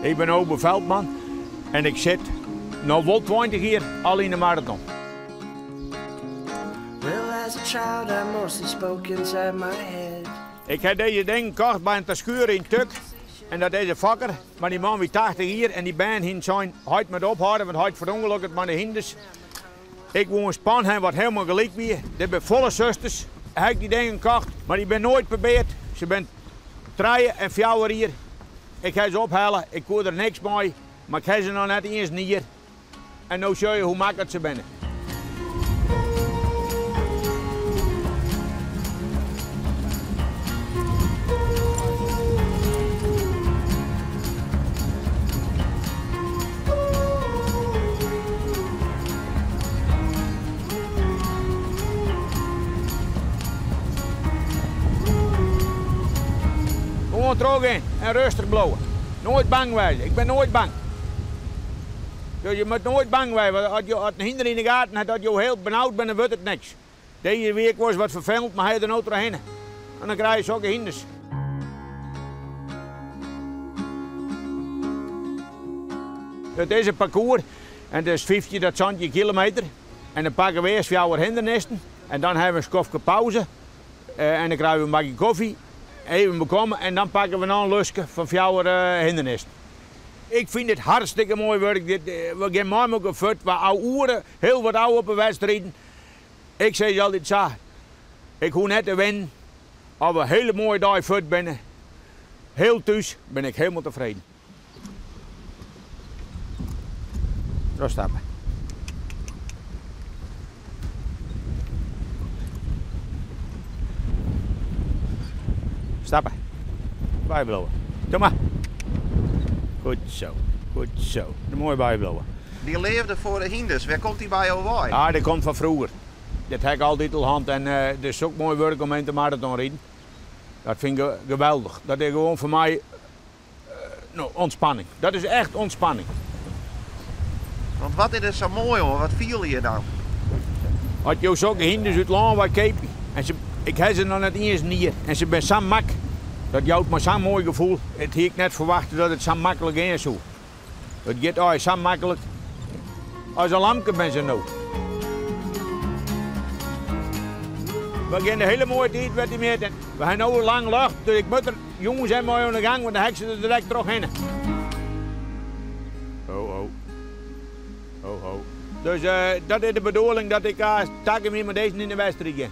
Ik bin Obe Veldman en ik sit no wol 20 jier al yn de maraton. Well, as a child, I mostly spoke inside my head. Ik ha dizze dingen kocht by in terskuorre yn Tuk en dat is in fokker, mar dy man wie 80 jier en dy bern hienen sein, heit moat ophâlde want heit ferûngelokket mei de hynders. Ik woe in span ha wat helemaal gelyk wie. Dit binne folle susters. Ha ik dy dingen kocht, mar dy binne noait probeard. Se binne 3 en 4 jier. Ik ha se ophelle, ik koe der niks mei, mar ik ha se noch net iens in jier. En no sjoch je hoe maklik se binne. Gewoan trochgean en rêstich bliuwe. Noait bang wêze. Ik bin noait bang. Dus je moatte noait bang wêze, want as jo as in hynder yn de gaten hat, as jo hiel benaud binne, dan wurdt it niks. Dizze week was wat ferfelend, mar hy der no trochhinne. En dan krije je sokke hynders. It is in parkoers en it is 15 tot 17 kilometer. En dan pakke we earst 4 hindernissen en dan hawwe we in skoftke pauze. En dan krije we in bakje kofje, even bekomme en dan pakke we noch in luske fan 4 hindernissen. Ik fyn it hartstikke moai wurk. Dit, we gean mei elkoar fuort, we ouwehoere hiel wat ôf op de wedstriden. Ik sis altyd sa, ik hoech net te winnen. As we in hiele moaie dei fuort binne, hiel thús, bin ik hielendal tefreden. Trochstappe. Stappe. Bybliuwe. Kom mar. Goed zo, goed zo. Moai bybliuwe. Dy leafde foar de hynders, wêr komt dy by jo wei? Ah, dat komt fan froeger. Dat ha ik altyd al hân en it is sok moai wurk om even te maratonriden. Dat fyn ik geweldich. Dat is gewoan foar my no, ontspanning. Dat is echt ontspanning. Want wat is der sa moai oan? Wat fiele je dan? As jo sokke hynders út lân wei keapje en se, ik ha se noch net iens in jier en se binne sa mak, dat jout my sa'n moai gefoel. It hie ik net ferwachte dat it sa maklik gean soe. It giet eins sa maklik as in lamke binne se no. We gean de hiele moaie tiid wer te mjitten. We ha no lang lucht, dus ik moat der jûns even mei oan de gang, want dan ha ik se der direkt trochhinne. Ho, ho. Ho, ho. Dus dat is de bedoeling dat ik takom jier mei dizze yn de wedstriid gean.